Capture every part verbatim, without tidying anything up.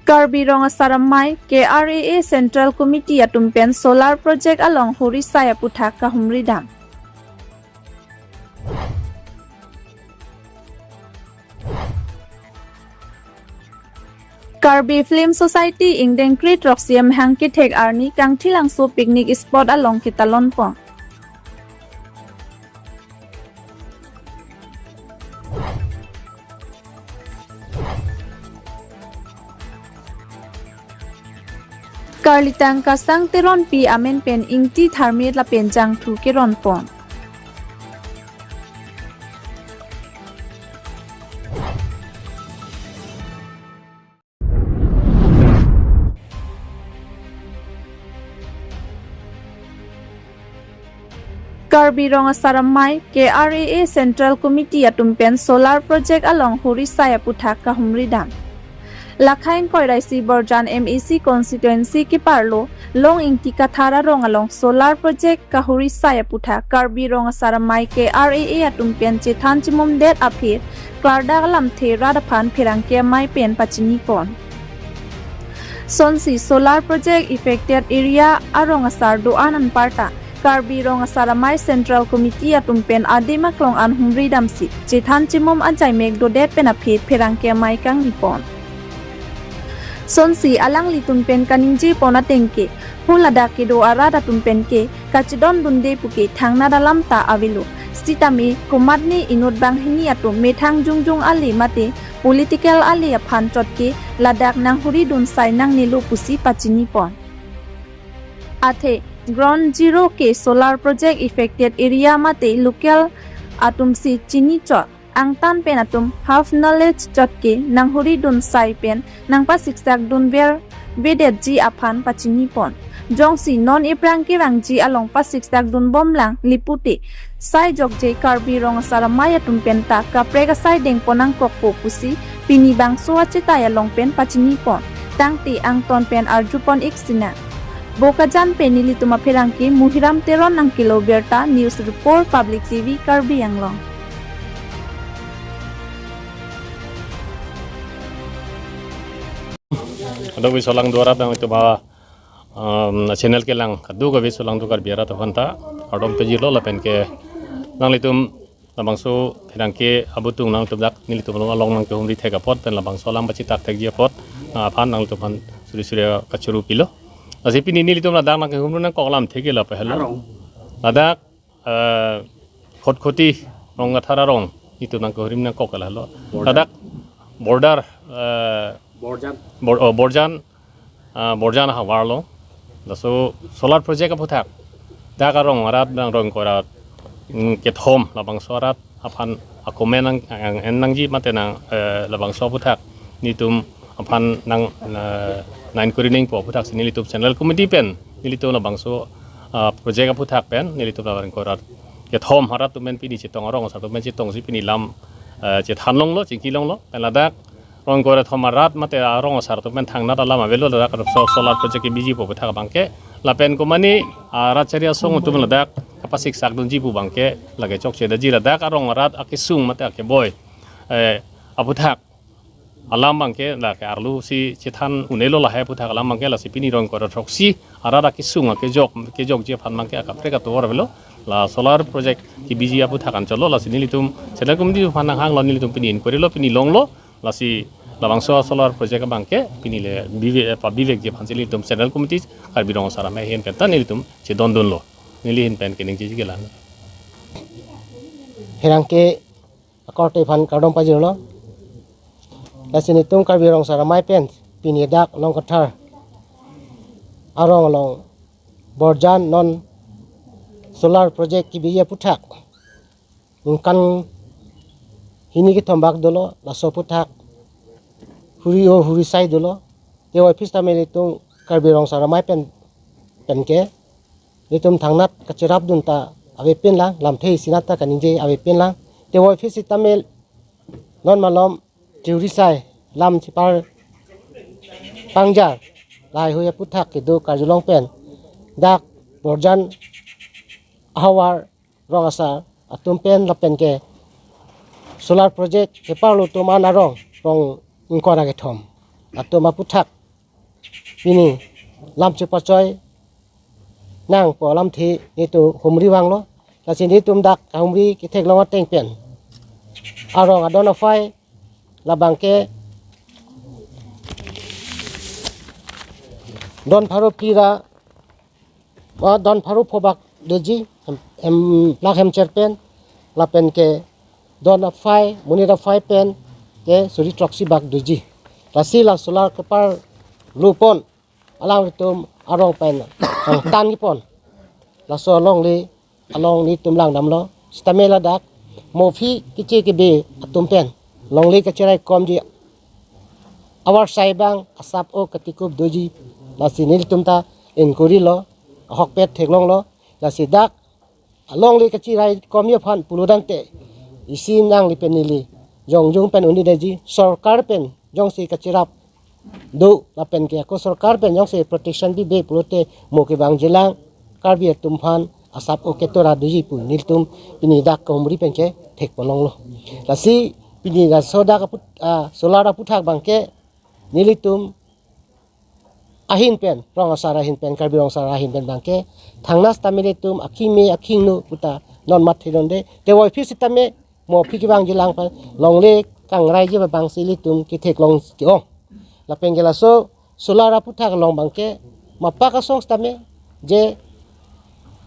Karbi Rong Asar Amei, K R A A Central Committee atum pen solar project along huri sai aputhak kahumri dam. Karbi Film Society ingdeng kre-throksi amahang kethek arni Kangthilangso picnic spot along ketalon pon. Karlitang Kasang Teronpi amen pen Ingti Tharmit lapen jangthu keron pon. Karbi Rong Asar Amei, K R A A Central Committee atum pen solar project along huri sai aputhak kahumri dam. Lakhai ingkoi ra isi Borjan M A C constituency keparlo Long Ingti Kathar arong along solar project kahuri sai aputhak Karbi Rong Asar Amei K R A A atum pen chethan chimum det aphi klardak alamthe rat aphan pherangke amei pen pachini pon. Sonsi solar project affected area arong asar do-an anparta Karbi Rong Asar Amei Central Committee atum pen adim aklong an humri damsi chethan chimum achaimek dodet pen aphi pherangke amei kangni pon. Sonsi alanglitum pen kaningje pon ateng ke, hu ladak kedo arat atum pen ke kachedondunde puke thangnat alam ta avelo. Sitame komatne inut banghini atum methang jongjong ale mate political ale aphan chot ke ladak nanghuri dun sai nangnelo pusi pachini pon. Athe ground zero ke solar project affected area mate local atum si chini chot, angtan pen atum half knowledge chot ke nanghuri dun sai pen nangpasiksak dun ver vedetji aphan pachini pon. Jongsi non ephrang kevangji along pasiksak dun bomlang lipute, sai jokje Karbi Rong Asar Amei atum pen ta kaprek asai deng pon nangkokpo pusi pini bangso achetai along pen pachini pon. Tangte angton pen arju pon ik sinang. Bokajan pen nelitum apherangke Muhiram Teron nangkelo birta, News Report, Public T V, Karbi Anglong. Kadokave solangdo arat nanglitum a, um, channel kelang kadokave solangdo Karbi arat aphan ta kardom pajirlo lapen ke nanglitum labangso pherangke abutung nanglitum dak nelitum along nangkehumri thek apot pen labangso alam pachitak thekji apot nang aphan nanglitum aphan suri suri kachuru pilo. Lasi pini nelitum ladak nangkehumri nangkok alamthe ke lapu helo. Arong. Ladak, eh, Khotkhoti Rong Kathar arong nelitum nangkehumri nangkok ke lahelo. Borjan. Ladak border, eh, Borjan. Bor-, oh, Borjan, ah, Borjan ahavar lo. Laso solar project aputhak dak arong arat nang rong korat, mm, kethom labangso arat aphan akomen nang, nang, en nangji mate nang, eh, labangso aputhak nelitum aphan nang, eh, nang inquiry nangpo aputhak si nelitum Central Committee pen nelitum labangso, ah, project aputhak pen nelitum labang korat kethom arat atum pen pini chetong, arong asar atum pen chetongsi pini lam, eh, chethan longlo, chingki longlo. Pen ladak rong korat thom arat mate arong asar atum pen thangnat alam avelo ladak so-, solar project kebiji pu aputhak abangke. Lapen komane arat chari asong atum ladak kapasiksak dunji pu abangke lake chokche daji ladak arong arat akesung mate akeboi, eh, aputhak alam abangke lake arlo si chethan un-elo lahai aputhak alam abangke lasi pini rong korat throksi arat akesung akejok, kejokji aphan abangke akaprek atovar avelo. La solar project kebiji aputhak anchotlo lasi nelitum Central Committee aphan nanghanglo, nelitum pini inquiry lo, pini longlo. Lasi labangso solar project abangke pini le bive-, pabivekji aphan si nelitum Central Committee Karbi Rong Asar Amei ahin pen ta nelitum chedondunlo. Neli ahin pen keningjeji ke la-an. Pherangke akorte aphan kardom pajirlo. Lasi nelitum Karbi Rong Asar Amei pen pini dak Long Kathar arong along Borjan non solar project kebiji aputhak ningkan hini kethom bak dolo, laso aputhak huri o huri sai dolo. Tewoi aphi sitame nelitum Karbi Rong Asar Amei pen, penke nelitum thangnat kacherap dun ta avepinlang, lamthe isi nat ta kaningje avepinlang. Tewoi aphi sitame non malom churi sai lam chipar pangjar lahai hui aputhak kedo karjulong pen dak Borjan ahavar rong asar atum pen lapen ke solar project keparlo atum an arong rong ingkoi ra kethom atum aputhak pini lam chepachoi nangpo alamthe nelitum humri vanglo. Lasi nelitum dak kahumri ketheklong ateng pen arong adon aphai labang ke don pharo phli ra, ah, don pharo pho bak doji, hem, hem, lak hem cher pen, lapen ke don aphai, monit aphai pen ke suri throksi bak doji. Lasi la solar kepar lupon, alanglitum arong pen, ang tan kepon. Laso alongle along nelitum langdamlo. Sitame ladak mo aphi keche kebe atum pen longle kacheraikomji avarsai abang asap o katikup doji. Lasi nelitum ta inquiry lo, ahokpet theklonglo. Lasi dak alongle kachiraikomji aphan pulotangte isi nangli pen neli jongjung pen un-edetji, sorkar pen jongsi kachirap do lapen ke ako sorkar pen jongsi protection bibe pulote mo kevangjilang Karbi atum aphan asap o ketora doji pu nelitum pini dak kahumri pen kethekponlonglo. Lasi pini laso dak aput, ah, solar aputhak abang ke nelitum ahin pen, rong asar ahin pen, Karbi rong asar ahin pen abang ke thangnas tame nelitum akimi akingno puta non mat thedonde. Te voi aphi sitame mo aphi kevangjilang pen longle kangraiji abang si nelitum ketheklong ke-ong. Lapen ke laso solar aputhak along abang ke mapak asong sitame je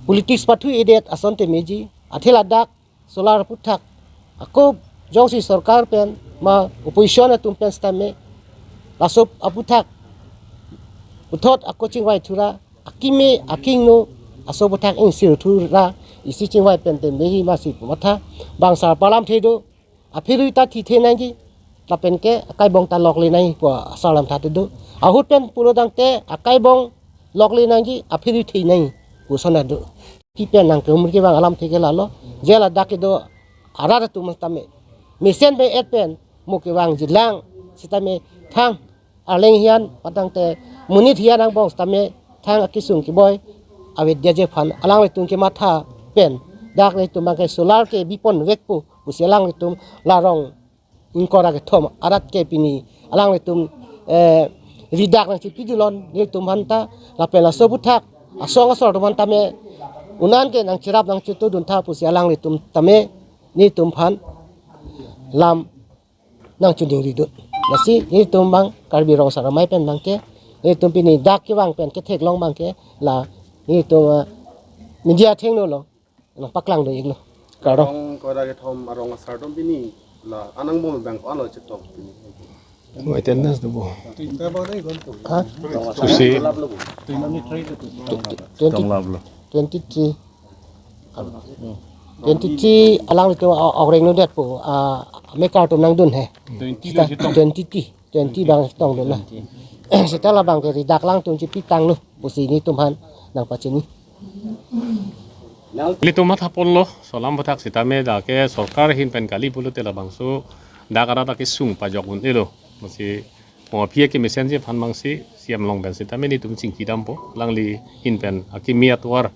politics pathu-edet ason te meji, athe ladak solar aputhak ako jongsi sorkar pen ma opposition atum pen sitame laso aputhak puthot ako chingvai thura, akimi akingno aso aputhak ingsir thura isi chingvai pen te meji masi pu matha. Bang asar alam the do, aphi rui ta thithe nangji, lapen ke akaibong ta lokle nangji pu asar alam tha te do. Ahut pen pulotangte akaibong lokle nangji, aphi rui the nangji pu ason ta do. Aphi pen nangkehumri kevang alamthe ke lalo, je ladak kedo arat atum sitame mesen be-et pen mo kevangjilang sitame thang arleng hiyan patangte monit hiyan angbong sitame thang akesung keboi avedetji aphan alanglitum kematha pen dak nelitum abang ke solar ke bipon vekpo pusi alanglitum la rong ingkoi ra kethom arat ke pini alanglitum, eh, ridak nangchipidunlon nelitum aphan ta, lapen laso aputhak asong asor atum aphan tame un-an ke nangcherap nangchetudun tha pusi alanglitum tame nelitum aphan lam nangchoningridun. Lasi nelitum abang Karbi rong asar amei pen abang ke nelitum pini dak kevang pen ketheklong abang ke la nelitum, ah, media athengno along nangpaklang do-iklo. Kardom. Arong ingkoi ra kethom arong asar atum pini la an angbong abang ko-an lo chetong pini? Mo attendance do bo. Ha? Susi. Twenty-three. Twenty-three. Twenty-three alanglitum a-, okreng nodetpo, ah, mekar atum nangdun he. Twenty. Sita, twenty-three. Twenty abang chetongdun na. Sita labang ke ridak alangtum chipitanglo pusi nelitum aphan nangpachini. Nelitum mathaponlo, solar aputhak sitame dak ke sorkar ahin pen kali pulote labangso dak arat akesung pajok un-elo. Masi mo aphi kemesenji aphan abang si C M along pen sitame nelitum chingkidampo, alangli ahin pen akimi atovar,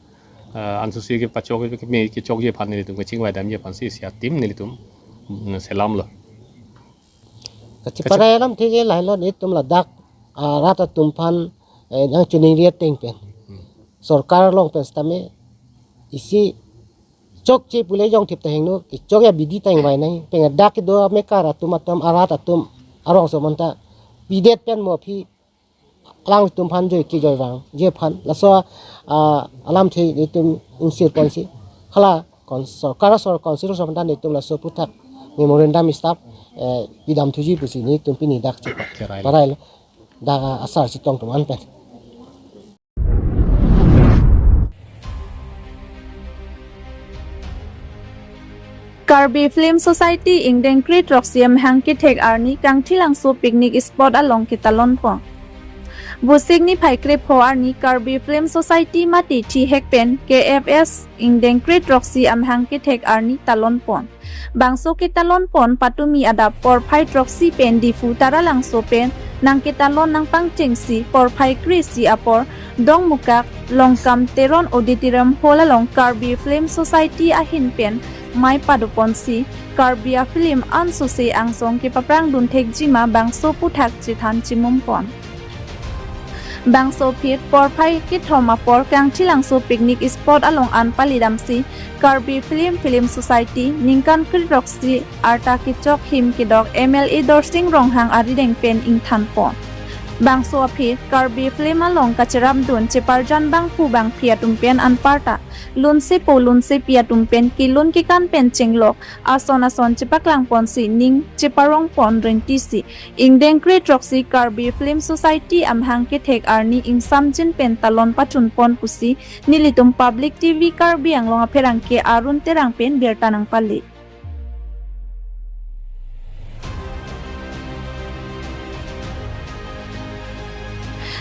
eh, ansusi kepachok, kemi kechokji aphan nelitum kechingvaidamji aphan si isi atim nelitum, mm, selamlo. Kacheparai alamthe ke lahelo, nelitum ladak arat atum aphan, eh, nangchoningri ateng pen sorkar along pen sitame isi chokche pule jongthip ta hingno, kechokji abidi ta ingvai nangji, pengedak kedo amekar atum atum arat atum arong aso manta pidet pen mo aphi alangtum aphan joi kejoi vangji aphan laso, ah, alamthe nelitum ingsirponsi hala kon sorkar asor council asor manta nelitum laso aputhak memorandum staff, eh, pidamthuji pusi nelitum pini dak cheparai lo. Dak asar chetong atum an pen. Karbi Film Society ingdeng kre throksi amahang kethek arni Kangthilangso picnic spot along ketalonpon. Vosik niphai krepho arni Karbi Film Society mate thihek pen K F S ingdeng kre throksi amahang kethek arni talonpon. Bangso ketalonpon patumi adap porphai throksi pen Diphu Taralangso pen nangketalon nangpangchengsi porphai kre-isi apor Dongmukak Longkam Teron Auditorium Hall along Karbi Film Society ahin pen mei padoponsi Karbi a-film ansose angsong kepaprang dunthekjima bangso aputhak chethan chimum pon. Bangso aphi porphai kethom apor Kangthilangso picnic spot along an palidamsi Karbi Film Film Society ningkan kre-throksi arta kechok him kedok M L A Dorsing Ronghang arideng pen ingthan pon. Bangso aphi Karbi film along kacherapdun cheparjan bangphu bangphi atum pen anparta lunsepo lunsepi atum pen kelun kekan pen chenglok ason ason chepaklang ponsi ning cheparong pon rentisi ingdeng kre-throksi Karbi Film Society amahang kethek arni ingsamjin pen talon pachun pon pusi nelitum Public T V Karbi Anglong apherangke Arun Terang pen birta nangpale.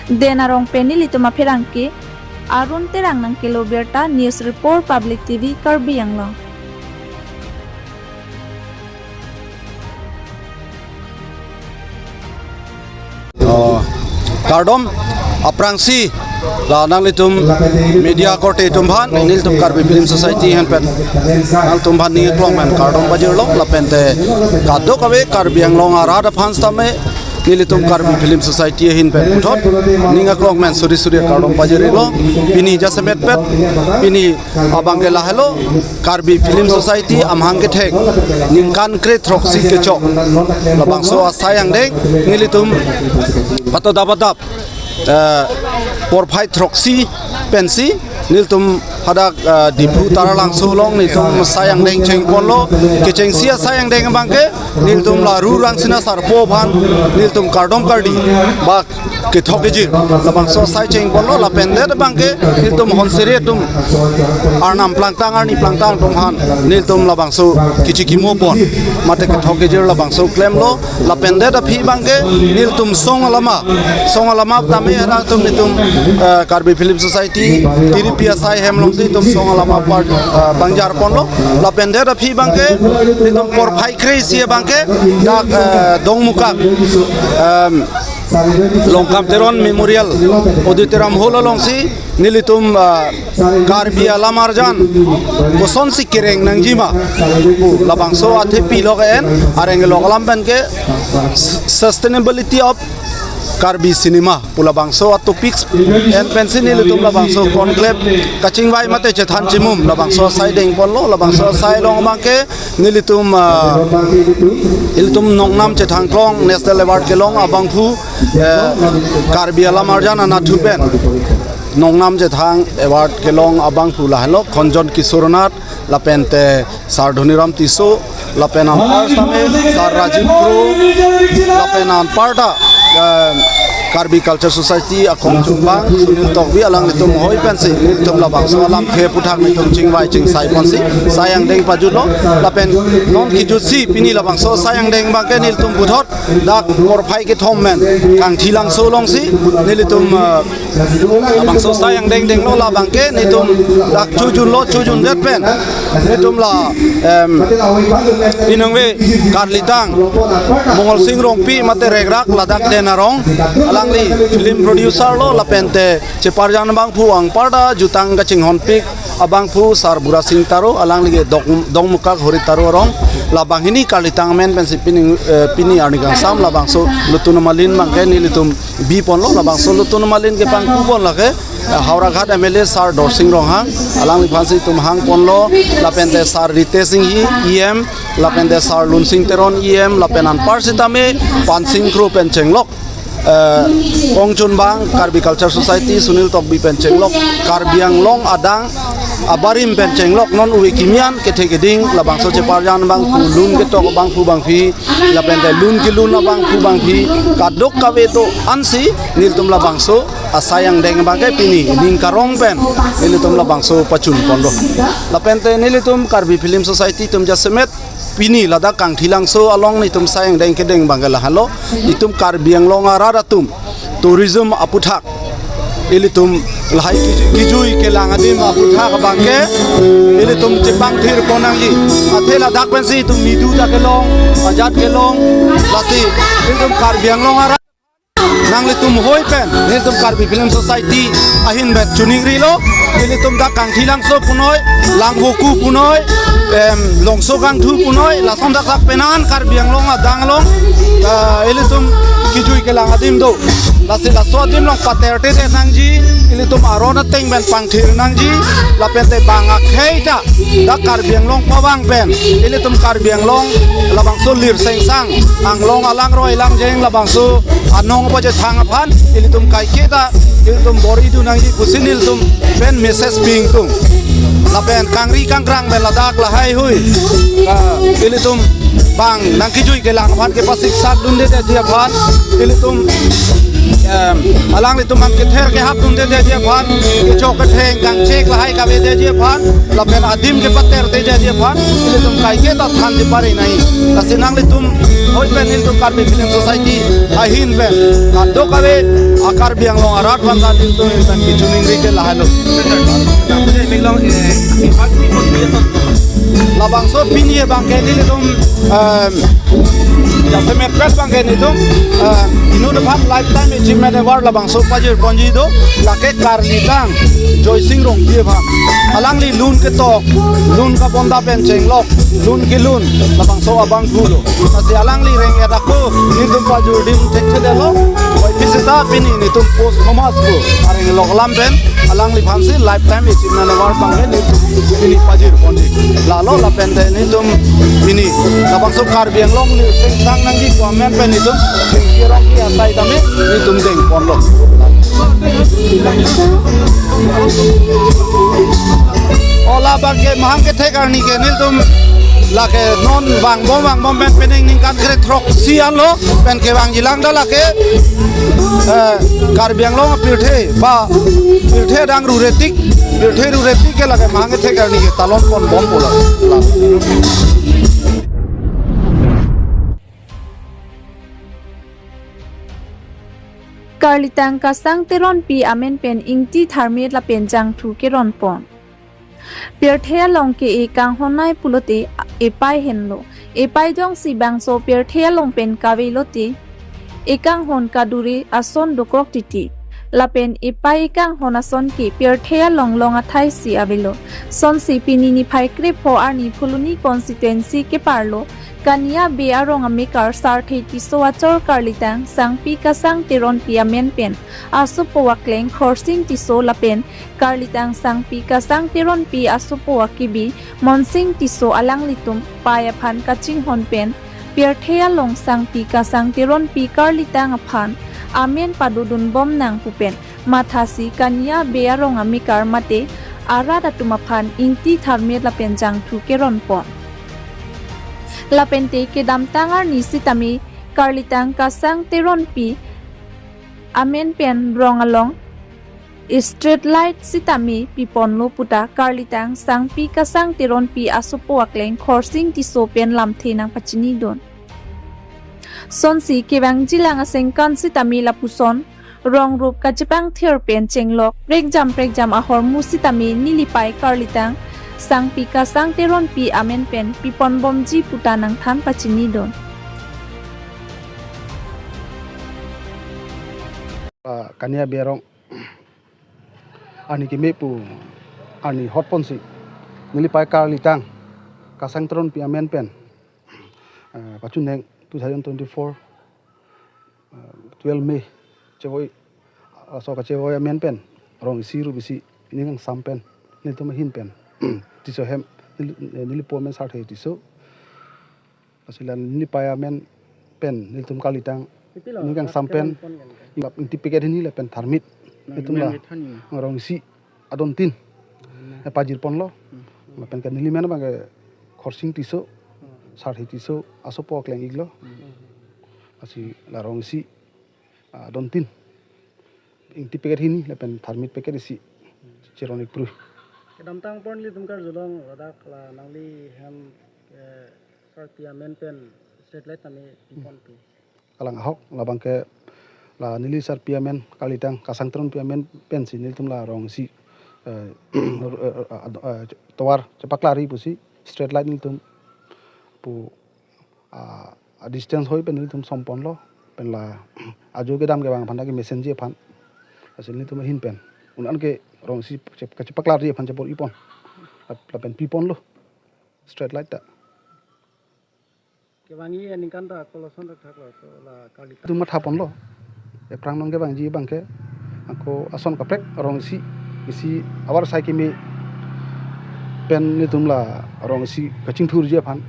Den Arong pen nelitum apherangke Arun Terang nangkelo birta, News Report, Public T V Karbi Anglong. Oh, kardom aphrangsi la nanglitum media korte atum aphan, nelitum Karbi Film Society ahin pen nanglitum aphan ning aklong pen kardom pajirlo, lapente kadokave Karbi Anglong arat aphan sitame nelitum Karbi Film Society ahin pen puthot ning aklong pen suri suri kardom pajirlo. Pini jasemet pet, pini abangke lahelo, Karbi Film Society amahang kethek ningkan kre-throksi kechok labangso asai angdeng nelitum pato dap adap, eh, porphai throksi pensi nelitum hadak, eh, Diphu Taralangso along nelitum asai angdeng chengponlo. Kechengsi asai angdeng abangke nelitum la Ru Rangsina Sarpo aphan nelitum kardom kardi ba kethok kejir labangso asai chengponlo, lapen det abangke nelitum honsiri atum arnam plangtang arni plangtang atum aphan nelitum labangso kechikimo pon mate kethok kejir labangso klemlo, lapen det aphi abangke nelitum song alama, song alama tame hana atum nelitum, eh, Karbi Film Society tiripi asai hem alongsi nelitum song alama part, eh, bangjar ponlo, lapen det aphi abangke nelitum porphai kre-isi abangke dak, eh, Dongmukak, em, Longkam Teron Memorial Auditorium Hall alongsi nelitum, ah, Karbi alam arjan kosonsi kereng nangjima pu labangso athepi lok en areng lok alam penke Sustainability of Karbi Cinema pu labangso atopics en pensi nelitum labangso conclave kachingvai mate chethan chimum labangso asai dengponlo. Labangso asai along abangke nelitum, ah, ilitum nongnam chethangklong National Award kelong abangphu, eh, Karbi alam arjan anatthu pen nongnam chethang award kelong abangphu lahelo Khonjon Kishore Nath, lapente Sar Dhoniram Tisso, lapen anpar sitame Sar Rajiv Kro, lapen anparta, eh, Karbi Culture Society akongchungbang Sunil Tokbi alanglitum hoi pensi nelitum labangso alam ke aputhak nelitum chingvai chingsai ponsi asai angdeng pajutlo, lapen non kejutsi pini labangso asai angdeng abangke nelitum puthot dak porphai kethom pen Kangthilangso alongsi nelitum, eh, labangso asai angdeng denglo, labangke nelitum dak chojunlo, chojundet pen nelitum la, em, pinangve karlitang Mongol Sing Rongpi mate Rekrak ladak Den Arong, alangli film producer lo, lapente cheparjan abangphu anparta jutang kachinghonpik abangphu Sar Bura Sing Taro, alangli ke Dong, Dongmukak Hori Taro arong, la banghini karlitang amen pensi pini, eh, pini arni kangsam labangso lutun amalin abangke nelitum biponlo. Labangso lutun amalin kepangku pon lake, eh, Howraghat M L A Sar Dorsing Ronghang, alangliphansi itum hangponlo, lapente Sar Ritesh Enghi E M, lapente Sar Lunsing Teron E M, lapen anpar sitame Pansing Kro pen chenglok, eh, kongchungbang Karbi Culture Society Sunil Tokbi pen chenglok, Karbi Anglong adang abarim pen chenglok non ove kimi an kethe keding labangso cheparjan abangphu, lun ketok abangphu bangphi, lapente lun kelun abangphu bangphi, kadokave do ansi nelitum labangso asai angdeng abangke pini ning karong pen nelitum labangso pachun ponlo. Lapente nelitum Karbi Film Society atum jasemet pini ladak Kangthilangso along nelitum asai angdeng kedeng abangke lahelo, itum Karbi Anglong arat atum tourism aputhak ilitum lahai kejui kelang adim aputhak abangke ilitum chepangthir pon nangji. Athe ladak pensi itum midu ta kelong, ajat kelong, lasi ilitum Karbi Anglong arat Nanglitum hoi pen, nelitum Karbi Film Society ahin pen choningrilo, ilitum dak Kangthilangso punoi, Langvoku punoi, em, Longso Kangthu punoi, lason dak dak penan Karbi Anglong adang along, eh, ilitum kejui kelang adim do. Lasi laso adim along patertedet nangji, ilitum aron ateng pen pangthir nangji, lapen te bang akhei ta, dak Karbi Anglong pavang pen, ilitum Karbi Anglong labangso lir sengsang, anglong alang roi alang jeng labangso anong apachethang aphan, ilitum kaiketa, ilitum bor-i dun nangji pusi nelitum pen message pi ingtung. Lapen kangri kangkrang pen ladak lahai hui, ah, ilitum bang nangkejui kelang aphan kepasik sak dundedeji aphan, ilitum, em, alanglitum aphan kether kehap dundedeji aphan, kechok ketheng kangchek lahai kavedeji aphan, lapen adim kepaterteji aphan, ilitum kaiketa thanji pare nai. Lasi nanglitum hoi pen ilitum Karbi Film Society ahin pen kadokave a Karbi Anglong arat aphan ta ilitum pen kechiningri ke lahai lo. Labangso pini abang ke nelitum, em, jasemet pet abang ke nelitum, em, inut aphan Lifetime Achievement Award labangso pajir ponji do, lake Karlitang Joysing Rongpi aphan. Alangli lun ketok, lun kabonda pen chenglok, lun kelun, labangso abang pulo. Lasi alangli reng-et ako, nelitum pajur adim thekthedetlo, oi pisi ta pini nelitum posthumous pu areng lok lam pen, alangliphan si Lifetime Achievement Award abang ke nelitum pini pajir ponji. Lalo lapen te nelitum pini labangso Karbi Anglong lir sengsang nangji pu amen pen nelitum Pinky Rongpi asai tame nelitum deng ponlo. O labang ke mahang kethek arni ke nelitum lake non vangbom vangbom pen pening ningkan kre throksi anlo pen kevangjilang ta lake, eh, Karbi Anglong apirthe ba pirthe adang rure tik, pirthe rure tik ke lake mahang kethek arni ke talon ponbom pulo. Karlitang Kasang Teronpi amen pen ingti tharmit lapen jangthu keron pon. Pirthe along ke-e kanghon nai pulote epei henlo. Epei jongsi bangso pirthe along pen kave lote, ekanghon kadure ason dokok titi. Lapen epei ekanghon ason ke pirthe along long athai si avelo. Sonsi pini niphai krepho arni Phuloni constituency keparlo Kania Bey arong amekar Sarthe Tisso achor Karlitang Sangpi Kasang Teronpi amen pen asopo akleng Khorsing Tisso lapen Karlitang Sangpi Kasang Teronpi asopo akibi Monsing Tisso alanglitum pei aphan kachinghon pen pirthe along Sangpi Kasang Teronpi Karlitang aphan amen padodunbom nang pu pen mathasi Kania Bey arong amekar mate arat atum aphan ingti tharmit lapen jangthu keron pon. Lapen te kedamtang arni sitame Karlitang Kasang Teronpi amen pen rong along street light sitame piponlo puta Karlitang Sangpi Kasang Teronpi asopo akleng Khorsing Tisso pen lamthe nangpachinidun. Sonsi kevangjilang asengkan sitame lapuson rong rup kachepangthir pen chenglok prekjam prekjam ahormu sitame nelipei Karlitang Sangpi Kasang Teronpi amen pen piponbomji puta nangthan pachinidun. Ah, Kania Bey arong arni keme pu arni hot ponsi nelipei Karlitang Kasang Teronpi amen pen, eh, pachuneng two thousand twenty-four, eh, twelve May chevoi, laso kachevoi amen pen rong isi rup isi ning kangsam pen nelitum ahin pen Tisso hem neli, eh, nelipo amen Sarthe Tisso. Lasi la nelipei amen pen nelitum Karlitang ning kangsam pen ingti packet hini lapen tharmit nelitum la rong isi adon tin pajir ponlo. Lapen ke neli men abang ke Khorsing Tisso, Sarthe Tisso asopo akleng iklo. Lasi la rong isi adon tin ingti packet hini lapen tharmit packet isi cheron ikprui. Kedamtang apor nelitum karjulong ladak la nangli hem, eh, Sarpi amen pen street light tame piponpi. Kalang ahok labang ke la neli Sarpi amen Karlitang Kasang Teronpi amen pensi nelitum la rong isi, eh, eh, eh, eh, tovar chepaklari pusi street light nelitum pu, ah, a distance hoi pen nelitum somponlo. pen la ajo kedam kevang aphan ta kemesen ji aphan. Lasi netum ahin pen un-an ke rong isi chep-, kachepaklarji aphan chepor-ipon. Lap-, lapen piponlo street light ta. Kevangji aningkan ta koloson thakthak lo, so la kali ta. Netum mathaponlo. Ephrang non kevangji abang ke ako ason kaprek rong isi, isi avar sai keme pen netum la rong isi kachingthurji aphan.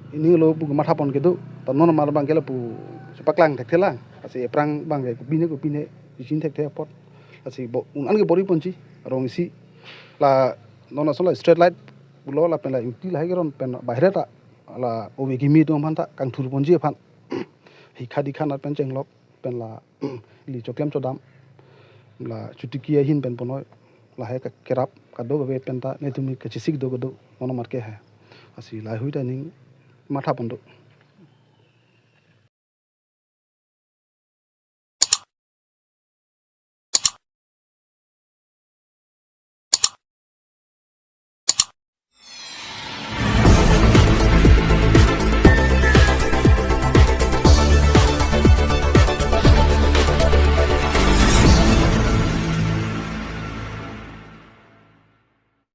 Pini lo pu mathapon kedo, ta non mar abang ke lapu chepaklang thekthelang. Lasi ephrang abang ke kopine kopine chechin thekthe apot. Lasi bo un-an ke bor-iponji rong isi. La non ason la street light pulo lapen la ingti lahai keron pen bahre ta la ove kimi atum aphan ta kangthurponji aphan. Hikha dikha nat pen chenglok pen la ili choklem chodam la chotiki ahin pen ponoi lahai ka-, kerap kadokave pen ta netum kachesik do kedo non mar ke he. Lasi lahai hui ta ning mathapon do.